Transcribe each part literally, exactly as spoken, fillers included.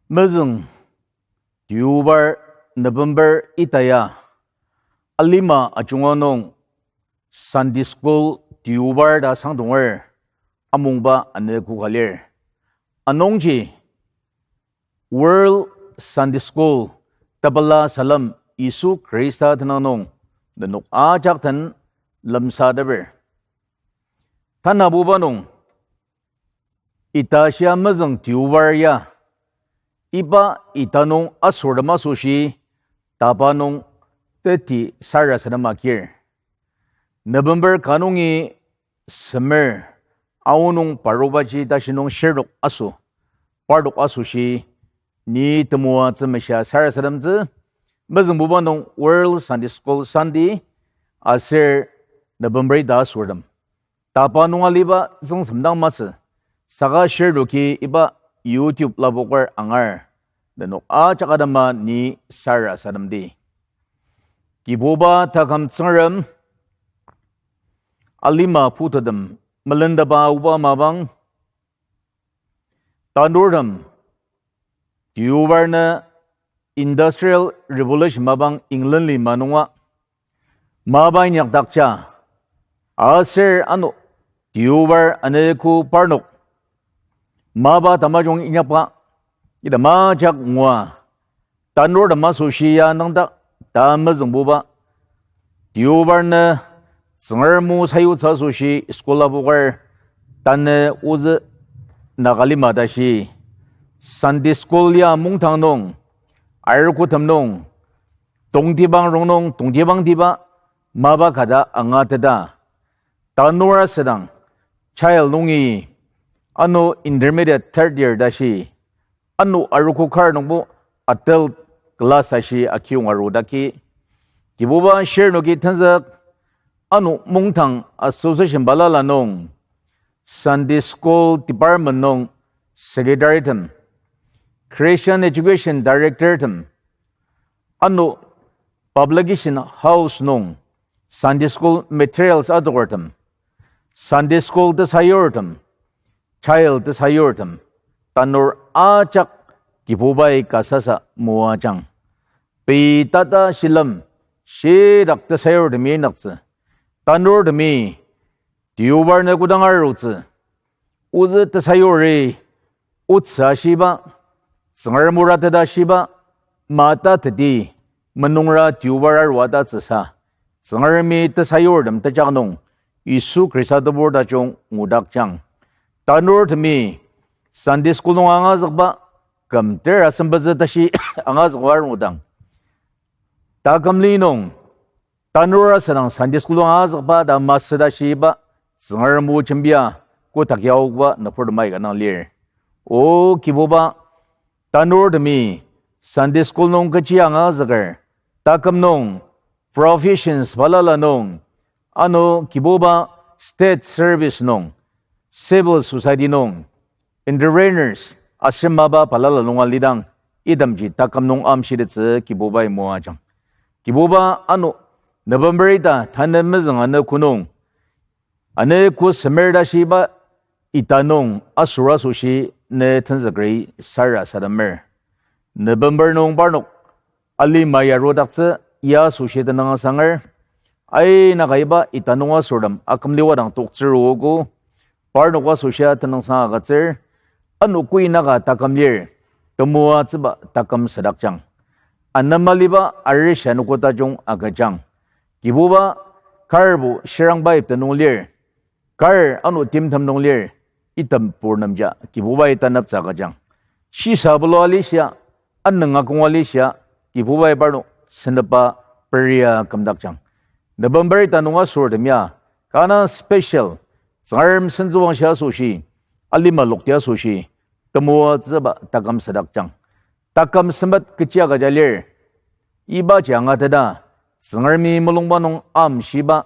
Mezüng Deobar, November ita ya, alima ajunga nung Sunday School Deobar ta sangdonger amungba anogo ka lir. Anungji World Sunday School tepela salem Yisu Khrista tenüng nung nenok ajak den lemsateper. Tanabuba nung, ita shia mezüng Deobar ya, iba ita nung asortem asoshi tapa nung teti sarasadema kir. November ka nungi semer aonung parubaji tashi nung shirtok aso, partok asoshi ni temoatsü meshia sarasademtsü, mezüngbuba nung World Sunday School Sunday aser November ita asortem. Tapa nung aliba züngsemdang masü, saka shirtoki iba YouTube lapoker angar, nenok ajak atema ni sarasademdi. Kibuba taküm Tsüngrem, alima putetem melendaba aoba mapang, tanurtem Deobar nü Industrial Revolution mapang England lima nunga mapa inyakdakja, aser ano Deobar anogo parnok mapa tamajung inyakba, ita majak ngua, tanurtem asoshi ya nüngdak ta mezüngbuba, Deobar nü Tsüngrem o sayutsü asoshi school apoker, tanü ozü Nagalima tashi Sunday school ya mungdang nung, arogotem nung, tongtibang rongnung, tongtibangtiba mapa kata angateta, tanur asüdang child nungi ano intermediate third year tashi, ano arogo kar nungbo adult class ashi akiyong arudaki, Kibuba shirnoki tenzük, ano mungdang association balala nung Sunday School Department nung secretary tem, Christian Education Director tem, ano publication house nung Sunday School materials adokertem, Sunday School tesayurtem, child tesayurtem, tanur ajak Kibubai kasasa moajang. Pei tata shilem, shidak tesayurtemi inaktsü, tanurtemi Deobar nü kodang arutsü, ozü tesayuri otsü ashiba, Tsüngrem o rateta ashiba, mata teti, menungra Deobar arua ta tsüsa, Tsüngremi tesayurtem tejak nung Yisu Khrista tebur tajung ngudakjang. Tanurtemi Sunday school nung angazükba, kümter asempetsü tashi angazükba arudang, takümli nung tanur asüdang Sunday school nung angazükba ta masü ta shiba, Tsüngrem o jembia kotak yaoba nüburtemai kanga lir. O Kibuba, tanurtemi Sunday school nung kechi angazüker, taküm nung professions balala nung, ano Kibuba state service nung, civil society nung, entrepreneurs, aser mapa balala nunga lidang, itemji taküm nung amshitettsü Kibubai moajang. Kibuba ano November ita tanü mezüng anogo nung, anogo semer ta shiba ita nung asür asoshi ne tenzükri sarasademer. November nung parnok alima yarudaktsü ya asoshi tenüng asanger. Aina ka iba ita nung asürtem akümliba dang toktsürogo, parnok asoshia tenüngsang agütsür. Ano koi naka taküm lir, temoatsüba taküm sadakjang. Anema liba arishi anogo tajung agüjang. Kibuba, karbo shirangba ipte nung lir, kar ano timtem nung lir, item purnemja Kibubai taneptsü agüjang. Shisa bulu alishia, anüng akong alishia, Kibubai parnok senepba peria kümdakjang. November ita nung asürtem ya, kanga special, Tsüngrem sentsüwangshi asoshi, alima lokti asoshi, temoatsüba taküm sadakjang. Taküm sempet kechi agüja lir, ibaji angateta, Tsüngremi mulungba nung amshiba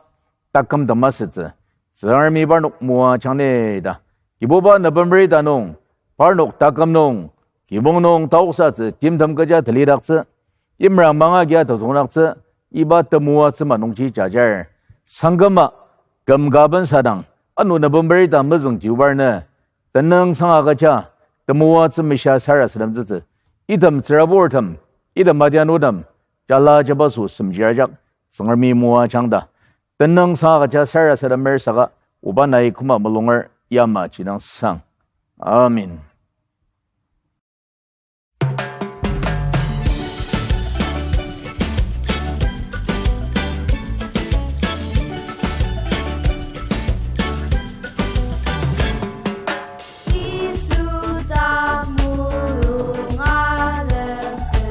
taküm temasütsü, Tsüngremi parnok moajang ni ta. Kibuba November ita nung, parnok taküm nung, kibong nung taoksatsü timtem kecha telidaktsü, imrang manga kia tetongdaktsü, iba temoatsüma nungji jajar. Sangküma, küm ka bensadang, ano November ita mezüng Deobar nü, tenüngsang agüja, temoatsü meshia sarasademtsütsü, Item tsüraburtem, item adianutem, jala jabaso semjir ajak, Tsüngremi moajang ta. Tenüngsang agüja sarasademer saka, oba nai küma mulunger yamaji dang sang. Amen. Yisu dak mulung alemtsü,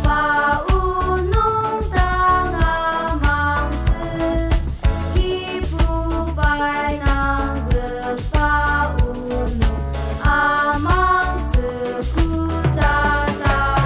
pa o nung dang amangtsü, Kibubai nangzükba o nung amangtsü koda tajung.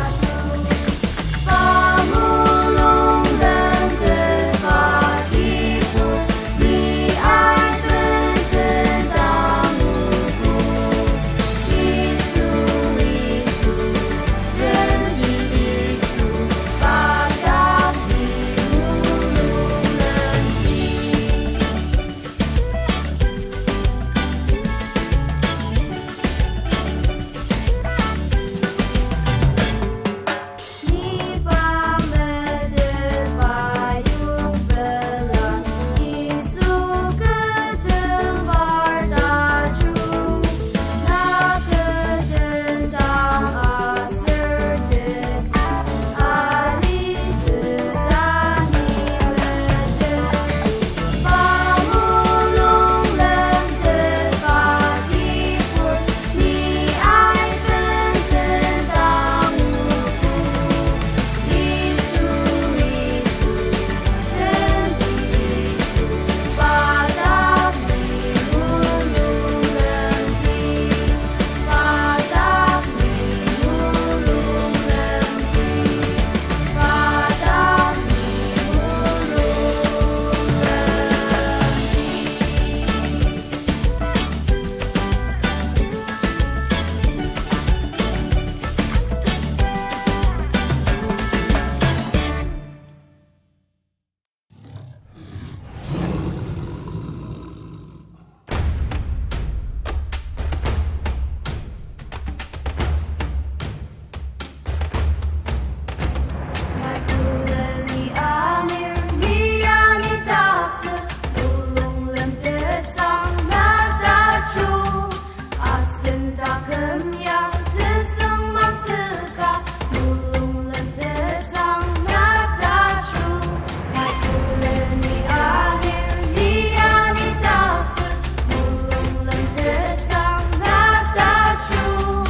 Asen taküm ya tesüngmangtsüka, mulung len tesang na tajung. Nai külemi anir, ni ya ni tatsü, mulung len tesang na tajung.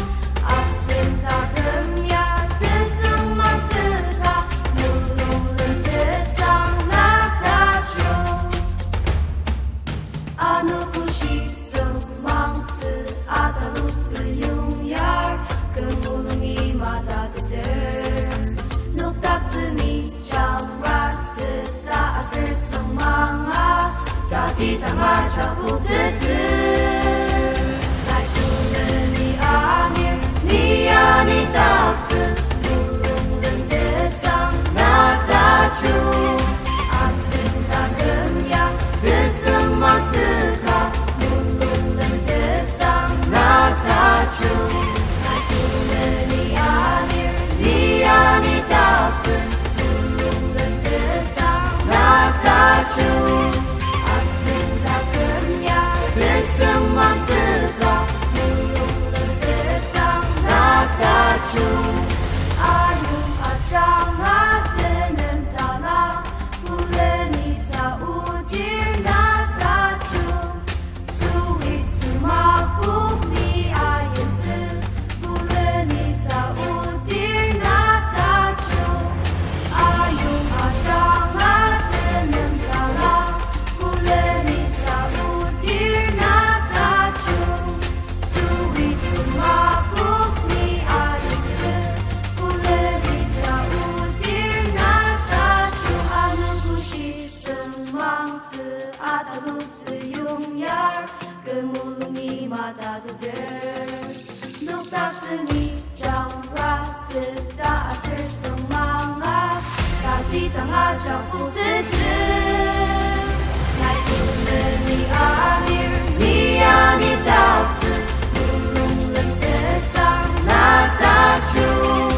Asen taküm ya tesüngmangtsüka, mulung len tesang na tajung. Ano kushi sengmangtsü, ataloktsü yongyar, kü mulungi matateter. Noktaktsü ni jangra süta aser sengmanga, tatidang ajak koktettsü. Nai külemi anir, ni ya ni tatsü, mulung len tesang na tajung. Asen taküm ya tesüngmangtsüka, mulung len tesang na tajung. Nai külemi anir, ni ya ni tatsü, mulung len tesang na tajung. Asen taküm ya tesüngmangtsüka, mulung len tesang na tajung. Ayong ajanga tenem tala, kuleni sa odir na tajung. Suitsü makok ni ayimtsü, kuleni sa odir na tajung. Ayong ajanga tenem tala, kuleni sa odir na tajung. Suitsü makok ni ayimtsü, kuleni sa odir na tajung. Ano kushi sengmangtsü, ataloktsü yongyar, kü mulungi matateter. Noktaktsü ni jangra süta aser sengmanga, tatidang ajak koktettsü. Nai külemi anir, ni ya ni tatsü, mulung len tesang na tajung.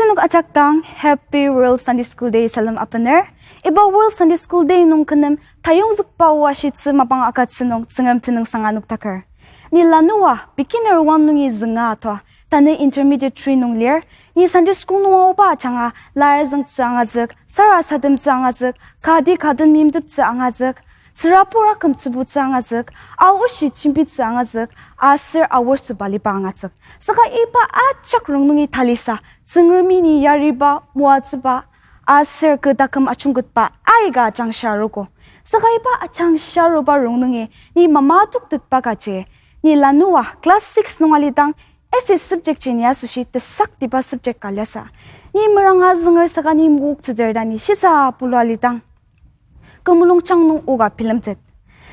Nenok ajak dang Happy World Sunday School Day salem apener. Iba World Sunday School Day nung kü nem tayongzükba o ashitsü mapang agütsü nung Tsüngrem tenüngsang anokdaker. Ni lanua beginner one nungi zünga ato, tanü intermediate three nung lir. Ni Sunday school nung aoba ajanga laizüngtsü angazük, sarasademtsü angazük, kati kaden meimteptsü angazük, tsürabur akümtsübutsü angazük, aoshi jembitsü angazük, aser aor sobaliba angazük. Saka iba ajak rongnungi talisa, Tsüngremi ni yariba, moatsüba, aser kü taküm ajungketba aika ajangshia arogo. Saka iba ajangshia aruba rongnungi ni mamatoktetba kaji, ni lanua class six nung alidang, essay subject ji ni asoshi tesaktiba subject ka liasü. Ni meranga zünger saka ni mokoktsüter ta ni shisa pulu alidang, kü mulungjang nung oka bilemtet.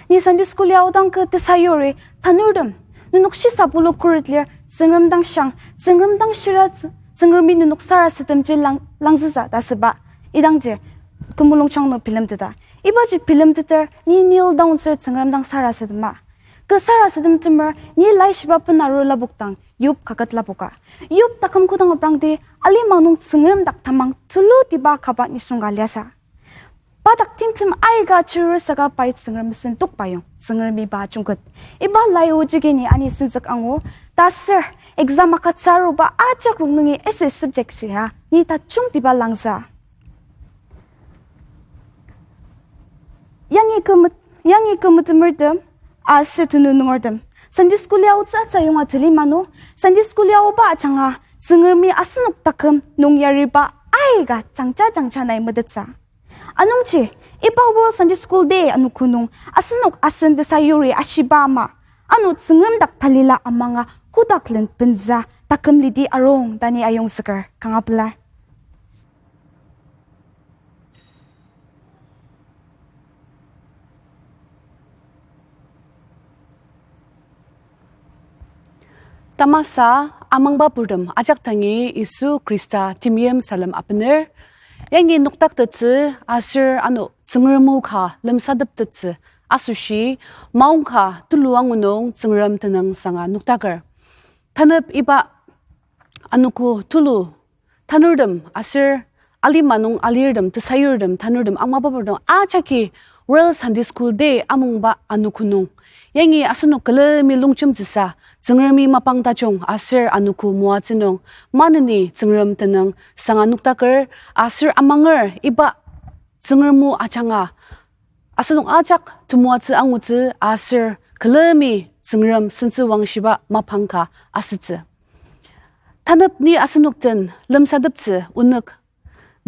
Ni Sunday school ya aodang kü tesayuri, tanurtem, nenok shisa pulu khuret lir, Tsüngrem dang shiang, Tsüngrem dang shira, Tsüngremi nenok sarasademji lang, langzüsa ta süba. Idangji kü mulungjang nung bilemteta. Ibaji bilemteter, ni kneel down ser Tsüngrem dang sarasadema. Kü sarasademtemer, ni laishiba benaru lapokdang, Yob kaket lapoka. Yob taküm kodang aprangdi, alima nung Tsüngrem dak tamang tulutiba kaba nisung ka liasü. Pa dak timtem aika chirur saka pai Tsüngrem sentokba yong, Tsüngremi pa jungket. Iba lai o jagi ni ani senzük angu, ta ser exam agütsü aruba ajak rongnungi essay subject ji ya, ni tajungtiba langzü. Yangi kü met-, yangi kü metemertem, aser tenu nungertem, Sunday school ya aotsü atsü yonga teli manu, Sunday school ya aoba ajanga, Tsüngremi asenok taküm nung yariba aika jangja jangja nai metettsü. Anungji, iba World Sunday School Day anogo nung asenok asen tesayuri ashiba ama, ano Tsüngrem dak talila amanga kotak len bentsü taküm lidi arung ta ni ayongzüker kanga pelar. Tamasa amangba purtem ajak dangi Yisu Khrista temeim salem apener. Yangi noktaktettsü aser ano Tsüngrem o ka lemsateptettsü asoshi maongka tulu angu nung Tsüngrem tenüngsanga noktaker. Tanep iba anogo tulu tanurtem aser alima nung alirtem, tesayurtem, tanurtem, amaba purtem ajaki World Sunday School Day amungba anogo nung, yangi asenok külemi longjemtsüsa Tsüngremi mapang tajung aser anogo moatsü nung maneni Tsüngrem tenüngsanga noktaker aser amanger iba Tsüngrem o ajanga asenok ajak temoatsü angutsü aser külemi Tsüngrem sentsüwangshiba mapang ka asütsü. Tanep ni asenok den lemsateptsü onük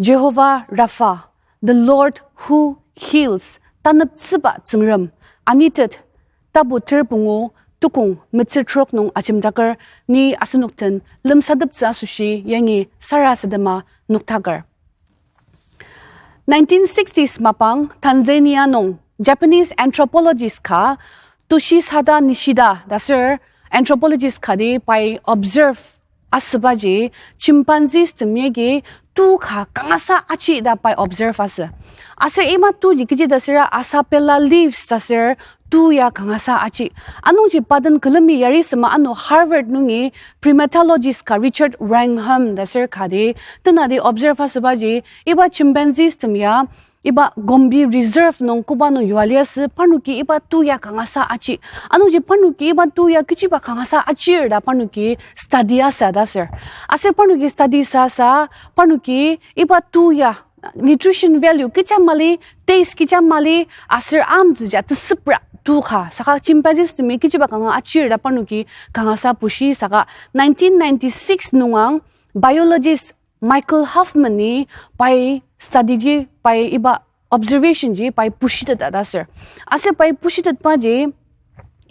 Jehovah Rapha, the Lord who heals, taneptsüba Tsüngrem, anitet, tapu ter pungu, tukong metsür trok nung ajemdaker ni asenok den lemsateptsü asoshi yangi sarasadema noktaker. Nineteen sixties mapang Tanzania nung Japanese anthropologist ka Toshisada Nishida ta ser anthropologist kati pai observe asübaji chimpanzees tem yagi tu ka kangasa aji ta pai observe asü. Aser ima tuji kechi ta süra Asafala leaves ta ser tu ya kangasa aji. Anungji pa den külemi yari sema ano Harvard nungi primatologist ka Richard Wrangham ta ser kati tenati observe asübaji iba chimpanzees tem ya iba Gombe Reserve nung koba nung yua liasü parnoki iba tu ya kangasa aji. Anungji parnoki iba tu ya kechiba kangasa ajir ta parnoki study asü ta ser. Aser parnoki study sasa parnoki iba tu ya nutrition value kecha mali, taste kecha mali, aser amzüja tesüpra tu ka saka chimpanzees temi kechiba kanga ajir ta parnoki kangasa pushi saka nineteen ninety-six nungang biologist Michael Huffman-i pai study ji, pai iba observation ji pai pushiteta ta ser. Aser pai pushitetbaji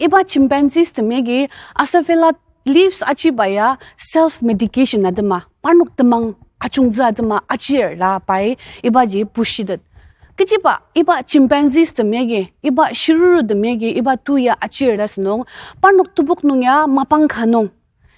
iba chimpanzees tem yagi Asafala leaves ajiba ya self medication atema, parnok temang ajungtsü atema ajir ta pai ibaji pushitet. Kechiba iba chimpanzees tem yagi, iba shiruru tem yagi iba tu ya ajir ta sünung, parnok tebok nung ya mapang ka nung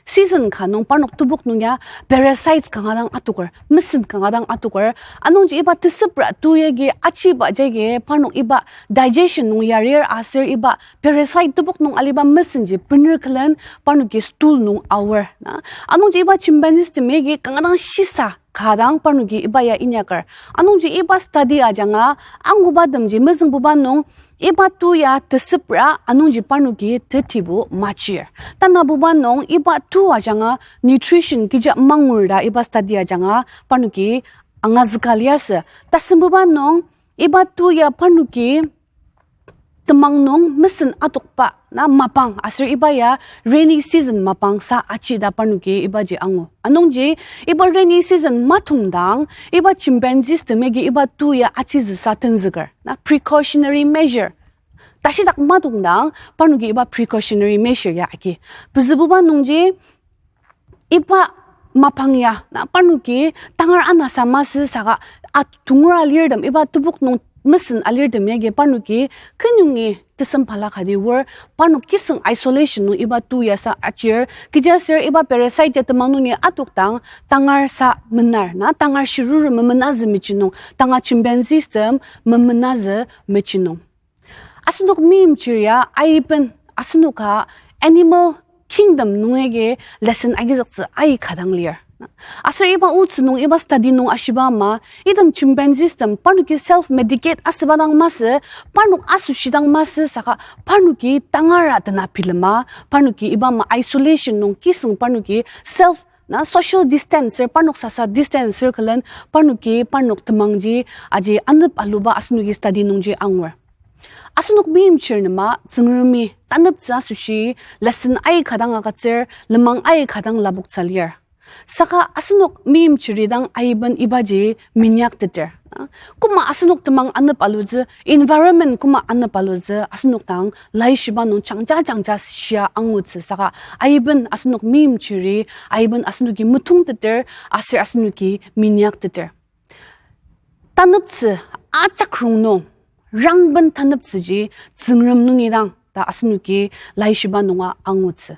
season ka nung parnok tebok nung ya parasites kanga dang atoker, mesen kanga dang atoker. Anungji iba tesüpra tu yagi ajiba jagi parnok iba digestion nung yarir aser iba parasite tebok nung aliba mesenji bener külen parnoki stool nung aor na. Anungji iba chimpanzees tem yagi kanga dang shisa ka dang parnoki iba ya inyaker. Anungji iba study ajanga angubatemji mezüngbuba nung iba tu ya tesüpra anungji parnoki tetibo machir. Tanabuba nung iba tu ajanga nutrition kecha mangur ta iba study ajanga parnoki angazüka liasü. Tasembuba nung iba tu ya parnoki temang nung mesen atokba na mapang aser iba ya rainy season mapang sa achi ta parnoki ibaji angu. Anungji iba rainy season matongdang iba chimpanzees temagi iba tu ya achizüsa tenzüker. Na precautionary measure. Tashidak matongdang parnoki iba precautionary measure ya agi. Pezübuba nungji iba mapang ya, na parnoki tangar anasa masü saka atungra alirtem, iba tebok nung mesen alirtem yagi parnoki kenyongi tesem pala kati wor, parnok kisüng isolation nung iba tu ya sa achir, kechiaser iba parasite ya temang nungi atokdang tangar sa menar, na tangar shiruru memenazü mechi nung, tanga chimpanzees tem memenazü mechi nung. Asenok meimchir ya aiben asenoka animal kingdom nung agi lesson agizüktsü aika dang lir. Aser iba otsü nung iba study nung ashiba ama, item chimpanzees tem parnoki self medicate asüba dang masü, parnok asoshi dang masü saka parnoki tangara tena bilema, parnoki iba ama isolation nung kisüng parnoki self na social distance er parnok sasa distance er külen parnoki parnok temangji aji anep aluba asenoki study nungji angur. Asenok meimchir nema Tsüngremi taneptsü asoshi lesson aika dang agütsür, lenmang aika dang lapoktsü lir. Saka asenok meimchiri dang aiben ibaji minyakteter. Koma asenok temang anep alutsü, environment koma anep alutsü, asenok dang laishiba nung jangja jangja shia angutsü. Saka aiben asenok meimchiri, aiben asenoki metongteter, aser asenoki minyakteter. Taneptsü ajak rongnung, rangben taneptsüji Tsüngrem nungi dang ta asenoki laishiba nunga angutsü.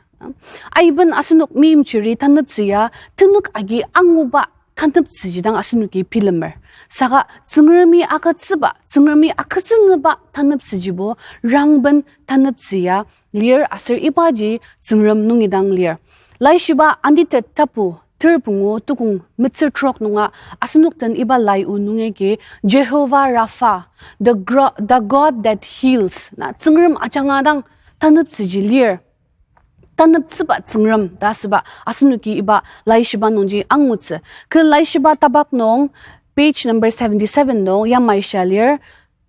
Aiben asenok meimchiri taneptsü ya tenük agi anguba taneptsüji dang asenoki bilemer. Saka Tsüngremi agütsüba, Tsüngremi agütsünüba taneptsüjibo rangben taneptsü ya lir aser ibaji Tsüngrem nungi dang lir. Laishiba Anitet tapu ter pungu tukong metsür trok nunga asenok den iba lai o nungi agi Jehovah Rapha, the gro-, the God that heals. Na Tsüngrem ajanga dang taneptsüji lir. Taneptsüba Tsüngrem ta asüba asenoki iba laishiba nungji angutsü. Kü laishiba tabak nung page number seventy-seven nung yamai shia lir,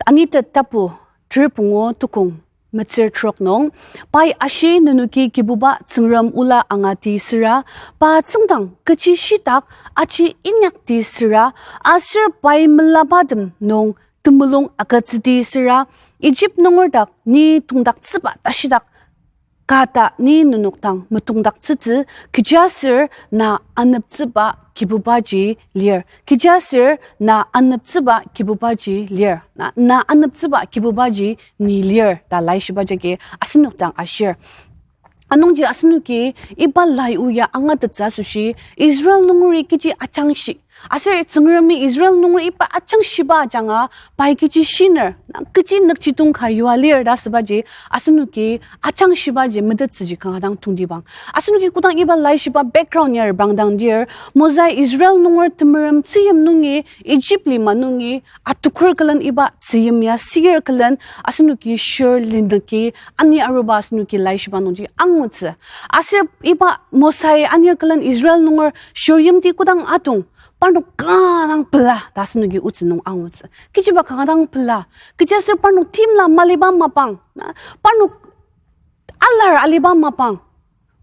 Anitet tapu ter pungu tukong metsür trok nung, pai ashi, nenoki Kibuba Tsüngrem ola angati süra, pa tsüngdang kechi shitak aji inyakti süra, aser pai melabatem nung temulung agütsüti süra, Ijip nunger dak ni tongdaktsüba tashidak ka ta ni nenok dang metongdaktsütsü, kechiaser na aneptsüba Kibubaji lir. Kechiaser na aneptsüba Kibubaji lir. Na, na aneptsüba Kibubaji ni lir ta laishiba jagi asenok dang ashir. Anungji asenoki iba lai o ya angatettsü asoshi Israel nungeri kechi ajangshi. Aser Tsüngremi Israel nunger iba ajangshiba ajanga pai kechi shiner, na kechi nükjidong ka yua lir ta asübaji, asenoki ajangshibaji metettsüji kanga dang tongtibang. Asenoki kodang iba laishiba background ya reprangdang dir, Mosai Israel nunger temerem tzüyim nungi, Ijip lima nungi, atoker külen iba tzüyim ya sir külen, asenoki shir linüki, ani aruba asenoki laishiba nungji angutsü. Aser iba Mosai anir külen Israel nunger shir yimti kodang atong, parnok kanga dang pela ta asenoki otsü nung angutsü. Kechiba kanga dang pela. Kechiaser parnok timla maliba mapang, na, parnok alar aliba mapang,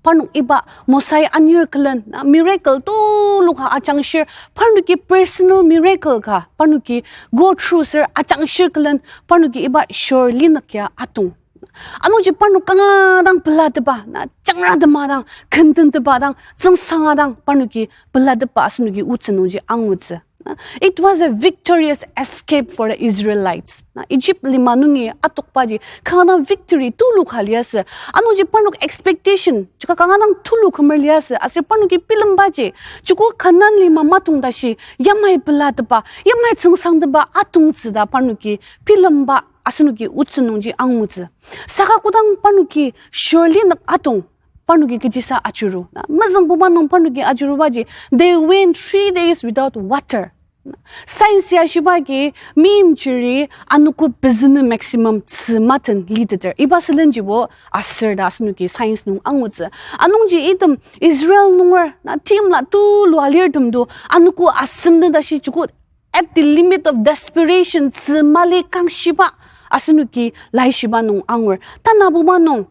parnok iba Mosai anir külen, na, miracle tuluka ajangshir, parnoki personal miracle ka parnoki go through ser ajangshir külen, parnoki iba shir linük ya atong. Anungji parnok kanga dang pelateba, na, jangra tema dang, kenten teba dang, tsüngsanga dang, parnoki pelateba asenoki otsü nungji angutsü. It was a victorious escape for the Israelites. Na, Egypt lima nungi atokbaji kanga dang victory tulu ka liasü. Anungji parnok expectation jaka kanga dang tulu kümer liasü. Aser parnoki bilembaji, joko Canaan lima matong tashi, yamai pelateba, yamai tsüngsangteba atongtsü ta parnoki bilemba asenoki otsü nungji angutsü. Saka kodang parnoki shir linük atong, parnoki kechisa ajuru. Na, mezüngbuba nung parnoki ajurubaji, they went three days without water. Science ya shiba agi, meimchiri anogo pezünü maximum tzü maten liteter. Iba sülenjibo aser ta asenoki science nung angutsü. Anungji item Israel nunger, na, timla tulu alirtem do, anogo asem nü tashi chuku at the limit of desperation, tzü mali kangshiba, asenoki laishiba nung angur. Tanabuba nung,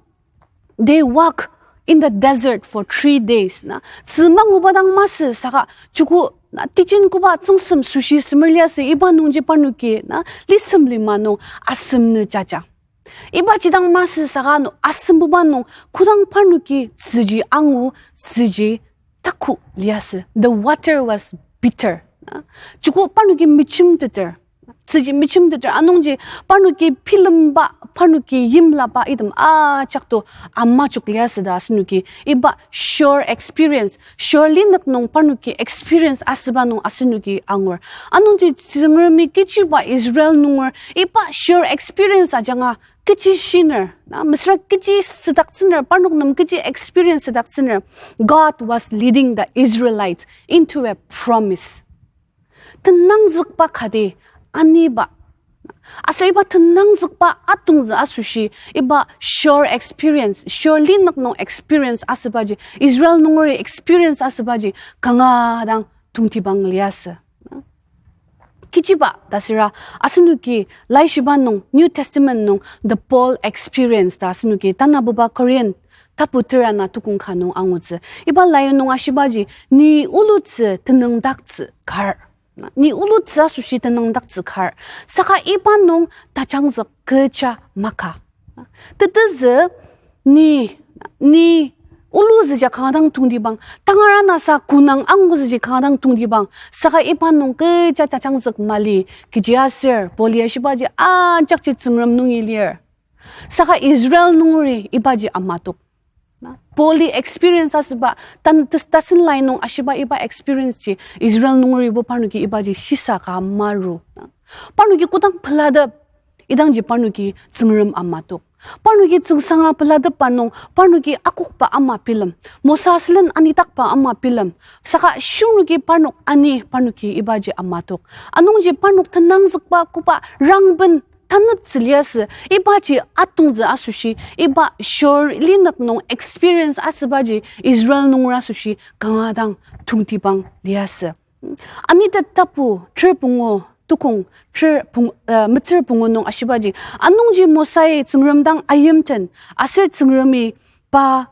they walk in the desert for three days, na. Tzü manguba dang masü saka chuku, na, tijin koba tsüngsem süshi semer liasü iba nungji parnoki, na, lisem lima nung asem nü jaja. Ibaji dang masü saka nü asembuba nung kodang parnoki tzüji angu, tzüji taku liasü. The water was bitter, na. Chuku parnoki mechimteter. Tzüji mechimteter. Anungji parnoki bilemba, parnoki yimlaba item ajak to amajok liasü ta asenoki iba Shur experience, Shur linük nung parnoki experience asüba nung asenoki angur. Anungji Tsüngremi kechiba Israel nunger iba Shur experience ajanga kechi shiner, na, mesüra kechi südaktsüner, parnok nem kechi experience südaktsüner, God was leading the Israelites into a promise. Tenangzükba kati aniba. Aser iba tenangzükba atongzü asoshi, iba Shur experience, Shur linük nung experience asübaji, Israel nungeri experience asübaji, kanga dang tongtibang liasü. Kechiba ta süra, asenoki laishiba nung, New Testament nung, the Paul experience ta asenoki tanabuba Korin tapu tera ana tukong ka nung angutsü. Iba lai nung ashibaji, ni olutsü tenüngdaktsü kar. Ni olutsü asoshi tenüngdaktsü kar. Saka iba nung tajangzük kecha maka. Tetezü ni, ni oluzüji kanga dang tongtibang, tangar anasa kunang anguzüji kanga dang tongtibang, saka iba nung kecha tajangzük mali, kechiaser Paul-i ashibaji ajakji Tsüngrem nungi lir. Saka Israel nungeri ibaji amatok. Na, Paul-i experience asüba, tan-, tas-, tasen lai nung ashiba iba experience ji Israel nungeribo parnoki ibaji shisa ka maru. Na, parnoki kodang pelatep, idangji parnoki Tsüngrem amatok. Parnoki tsüngsanga pelatepba nung, parnoki akokba ama bilem. Mosa sülen anidakba ama bilem. Saka shirnoki parnok ani, parnoki ibaji amatok. Anungji parnok tenangzükba koba rangben taneptsü liasü, ibaji atongzü asoshi, iba Shur linük nung experience asübaji Israel nunger asoshi kanga dang tongtibang liasü. Anitet tapu ter pungu, tukong ter pung-, eh, metsür pungu nung ashibaji, anungji Mosai Tsüngrem dang ayimten, aser Tsüngremi pa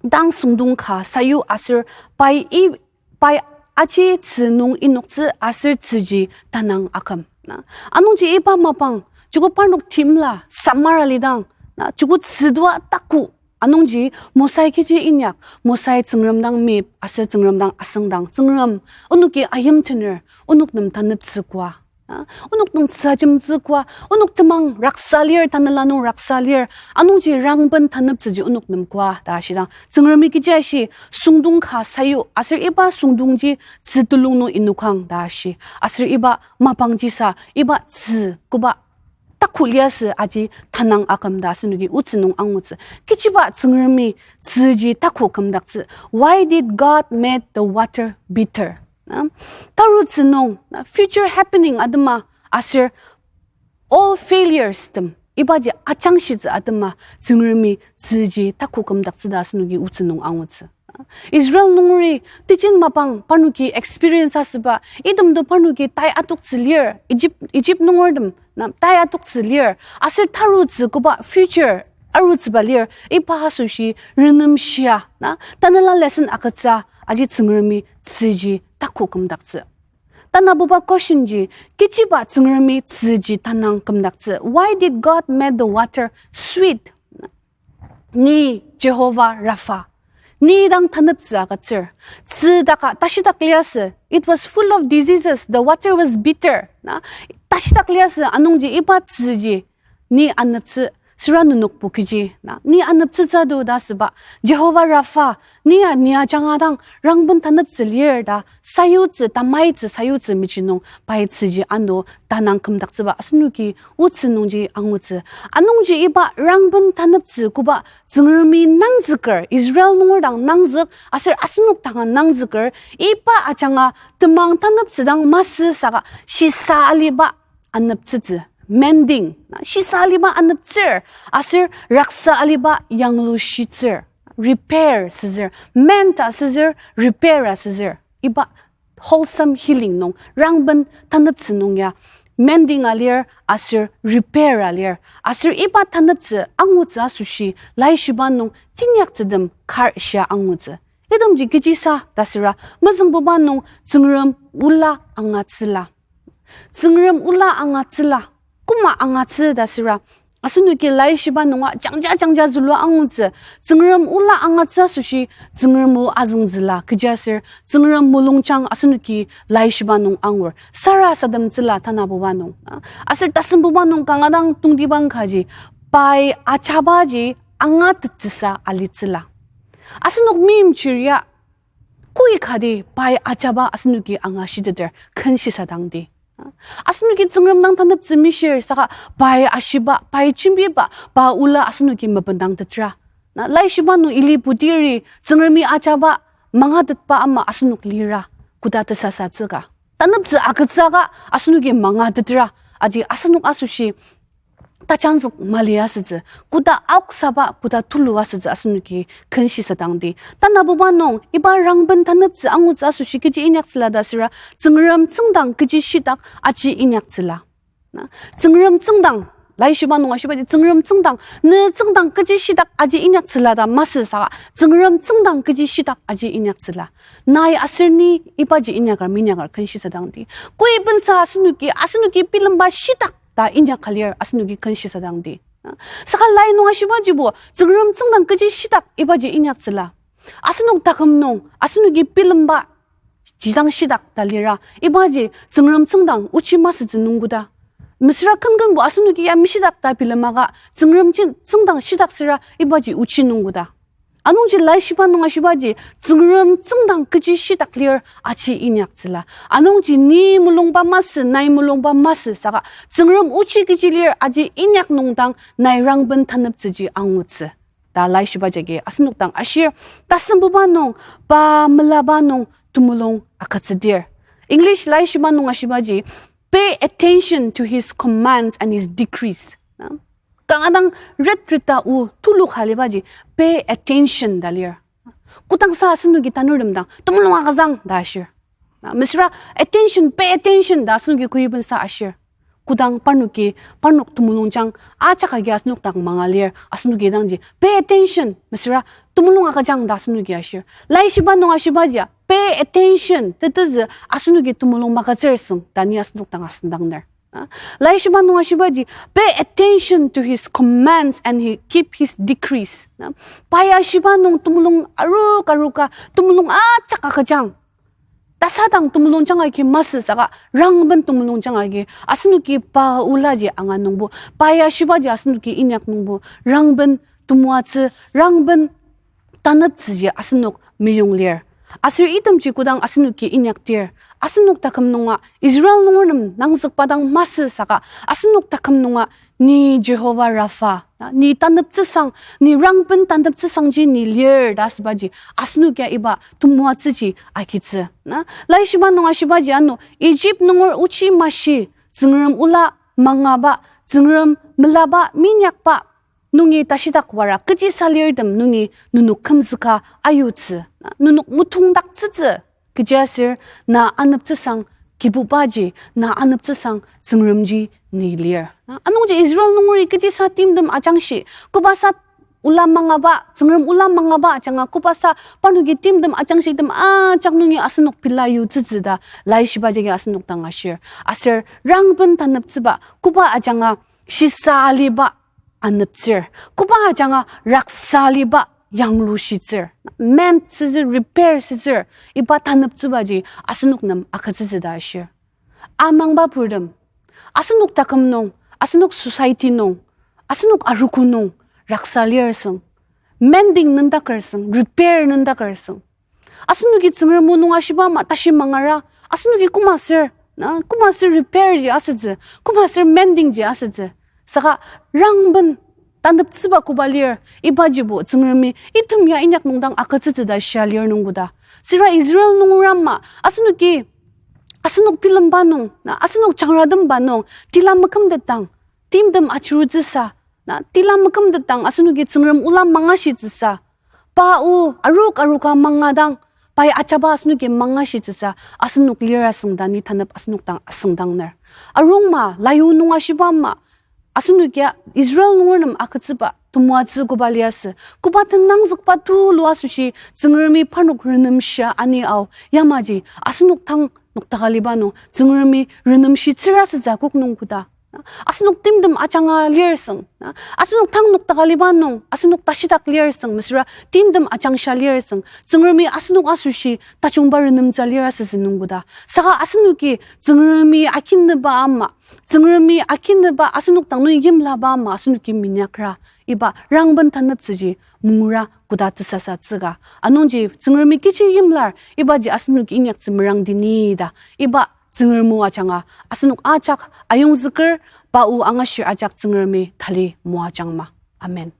dang süngdong ka sayu aser pai i-, pai aji tzü nung inoktsü aser tzüji tanang aküm. Na, anungji iba mapang, joko parnok timla samar alidang, na, joko tzüdua taku. Anungji Mosai kechi inyak, Mosai Tsüngrem dang mip aser Tsüngrem dang asüngdang, Tsüngrem, onoki ayimtener, onok nem taneptsü koa. A, onok nem tzüjemtsü koa, onok temang raksa lir, tanela nung raksa lir, anungji rangben taneptsüji onok nem koa, ta shidang. Tsüngremi kechi ashi, süngdong ka sayu, aser iba süngdongji tzü tulung nung inokang, ta shi. Aser iba mapangji sa, iba tzü koba taku liasü aji tanang aküm ta asenoki otsü nung angutsü. Kechiba Tsüngremi tzüji taku kümdaktsü. Why did God made the water bitter? Na, tarutsü nung, na, future happening atema aser all failures tem, ibaji ajangshitsü atema Tsüngremi tzüji taku kümdaktsü ta asenoki otsü nung angutsü. Israel nungeri, tijin mapang parnoki experience asüba, item do parnoki tai atoktsü lir, Egypt, Egypt nungertem, na, tai atoktsü lir, aser tarutsü koba future arutsüba lir, iba asoshi renemshia, na, tanela lesson agütsü, aji Tsüngremi tzüji taku kümdaktsü. Tanabuba question ji, kechiba Tsüngremi tzüji tanang kümdaktsü? Why did God made the water sweet? Ni Jehovah Rapha. Ni dang taneptsü agütsür. Tzü daka tashidak liasü. It was full of diseases. The water was bitter. Na, tashidak liasü anungji iba tzüji ni aneptsü. Süra nenokbo kechi, na, ni aneptsütsü do ta asüba, Jehovah Rapha, ni ya ni ajanga dang rangben taneptsü lir ta sayutsü, tamaitsü sayutsü mechi nung paitsüji ano tanang kümdaktsüba asenoki otsü nungji angutsü. Anungji iba rangben taneptsü koba Tsüngremi nangzüker, Israel nunger dang nangzük, aser asenok danga nangzüker, iba ajanga temang taneptsü dang masü saka shisa aliba aneptsütsü, mending, na, shisa aliba aneptsür, aser raksa aliba yanglushitsür, repair süzür, mend ta süzür, repair a süzür. Iba wholesome healing nung, rangben taneptsü nung ya, mending alir, aser repair alir, aser iba taneptsü angutsü asoshi, laishiba nung tinyaktsütem kar shia angutsü. Itemji kechisa ta süra, mezüngbuba nung Tsüngrem ola angatsüla. Tsüngrem ola angatsüla, koma angatsü ta süra, asenoki laishiba nunga jangja jangja zülua angutsü, Tsüngrem ola angatsü asoshi, Tsüngrem o azüngzüla, kechiaser Tsüngrem mulungjang asenoki laishiba nung angur, sarasademtsüla tanabuba nung. Aser tasembuba nung kanga dang tongtibang kaji, pai ajabaji angatettsüsa alitsüla. Asenok meimchir ya, koi kati pai ajaba asenoki angashiteter, ken shisadangdi. Asenoki Tsüngrem dang taneptsü mishir saka pai ashiba, pai jembiba, pa ola asenoki mebendangtetra. Na, laishiba nung ili putiri Tsüngremi ajaba mangatetba ama asenok lira, koda tesasatsüka. Taneptsü agütsüka asenoki mangatetra, aji asenok asoshi tajangzük mali asütsü, koda aoksaba, koda tulu asütsü asenoki ken shisadangdi. Tanabuba nung, iba rangben taneptsü angutsü asoshi kechi inyaktsüla ta süra, Tsüngrem tsüngdang kechi shitak aji inyaktsüla. Na, Tsüngrem tsüngdang, laishiba nung ashibaji, Tsüngrem tsüngdang, ne tsüngdang kechi shitak aji inyaktsüla ta masü saka, Tsüngrem tsüngdang kechi shitak aji inyaktsüla. Nai aser ni ibaji inyaker minyaker ken shisadangdi. Koi bensa asenoki, asenoki bilemba shitak ta inyak ka lir asenoki ken shisadangdi. Saka lai nung ashibajibo, Tsüngrem tsüngdang kechi shitak ibaji inyaktsüla. Asenok taküm nung, asenoki bilemba jidang shitak ta lira, ibaji Tsüngrem tsüngdang ochi masütsü nungkoda. Mesüra kenkenbo asenoki ya meshitak ta bilemaka, Tsüngrem ji-, tsüngdang shitak süra ibaji ochi nungkoda. Anungji laishiba nung ashibaji, Tsüngrem tsüngdang kechi shitak lir aji inyaktsüla. Anungji ni mulungba masü, nai mulungba masü saka, Tsüngrem ochi kechi lir aji inyak nungdang nai rangben taneptsüji angutsü ta laishiba jagi asenok dang ashir, tasembuba nung, pa melaba nung temulung agütsüdir. English laishiba nung ashibaji, pay attention to his commands and his decrees. Na? Kanga dang ret reta o tulu ka alibaji, pay attention ta lir. Kodangsa asenoki tanurtem dang, temulung agüjang ta ashir. Na, mesüra attention, pay attention ta asenoki koi bensa ashir. Kodang parnoki, parnok temulungjang ajak agi asenok dang manga lir, asenoki dangji, pay attention, mesüra temulung agüjang ta asenoki ashir. Laishiba nung ashibaji, pay attention, tetezü asenoki temulung magütsür süng ta ni asenok dang asüngdangner. A, laishiba nung ashibaji, pay attention to his commands and he keep his decrees. Na, pai ashiba nung temulung aru karuka, temulung ajak agüjang. Tasadang temulungjang agi masü saka, rangben temulungjang agi, asenoki pa olaji anga nungbo, pai ashibaji asenoki inyak nungbo, rangben temoatsü, rangben taneptsüji asenok meyong lir. Aser itemji kodang asenoki inyakdir, asenok taküm nunga Israel nunger nem nangzükba dang masü saka, asenok taküm nunga ni Jehovah Rapha, na, ni taneptsüsang, ni rangben taneptsüsangji ni lir ta asübaji, asenok ya iba temoatsüji agitsü. Na, laishiba nung ashibaji ano, Egypt nunger ochi mashi, Tsüngrem ola mangaba, Tsüngrem melaba, minyakba, nungi tashidak wara, kechi salirtem nungi nenok kümzüka ayutsü, na, nenok metongdaktsütsü, kechiaser na aneptsüsang Kibubaji, na aneptsüsang Tsüngremji ni lir. Na, anungji Israel nungeri kechisa timtem ajangshi, kobasa ola mangaba, Tsüngrem ola mangaba ajanga kobasa parnoki timtem ajangshitem ajak nungi asenok pela yutsütsü ta laishiba jagi asenok dang ashir. Aser rangben taneptsüba, koba ajanga shisa aliba aneptsür, koba ajanga raksa aliba yanglushitsür, mend sütsür, repair sütsür, iba taneptsübaji asenok nem agütsütsü ta ashir. Amangba purtem, asenok taküm nung, asenok society nung, asenok arogo nung raksa lir süng, mending nendaker süng, repair nendaker süng, asenoki Tsüngrem o nung ashiba ama tashi mangara, asenoki koma ser, na, koma ser repair ji asütsü, koma ser mending ji asütsü. Saka rangben taneptsüba koba lir, ibajibo Tsüngremi item ya inyak nung dang agütsütsü ta shia lir nungkoda. Süra Israel nungerama, asenoki, asenok bilemba nung, na, asenok jangratemba nung, tila mekümtetdang, timtem achirutsüsa, na, tila mekümtetdang asenoki Tsüngrem ola mangashitsüsa, pa o arok aroka mangadang, pai ajaba asenoki mangashitsüsa, asenok lira süngda ni tanep asenok dang asüngdangner. Arungma, layu nung ashiba ama, asenokia Israel nunger nem agütsüba temoatsü koba liasü, koba tenangzükba tulu asoshi Tsüngremi parnok renemshia ani ao, yamaji asenok tang noktaka liba nung Tsüngremi renemshi tsürasütsü akok nung koda. Asenok timtem ajanga lir süng, na, asenok tang noktaka liba nung, asenok tashidak lir süng, mesüra timtem ajangshia lir süng, Tsüngremi asenok asoshi tajungba renemtsü lir asütsü nungkoda. Saka asenoki Tsüngremi akinüba ama, Tsüngremi akinüba asenok dang nung yimlaba ama asenoki minyakra, iba rangben taneptsüji mungura koda tesasa tsüka. Anungji Tsüngremi kechi yimlar, ibaji asenoki inyaktsü merangdi ni ta, iba Tsüngrem o ajanga asenok ajak ayongzüker, pa o angashir ajak Tsüngremi tali moajangma. Amen.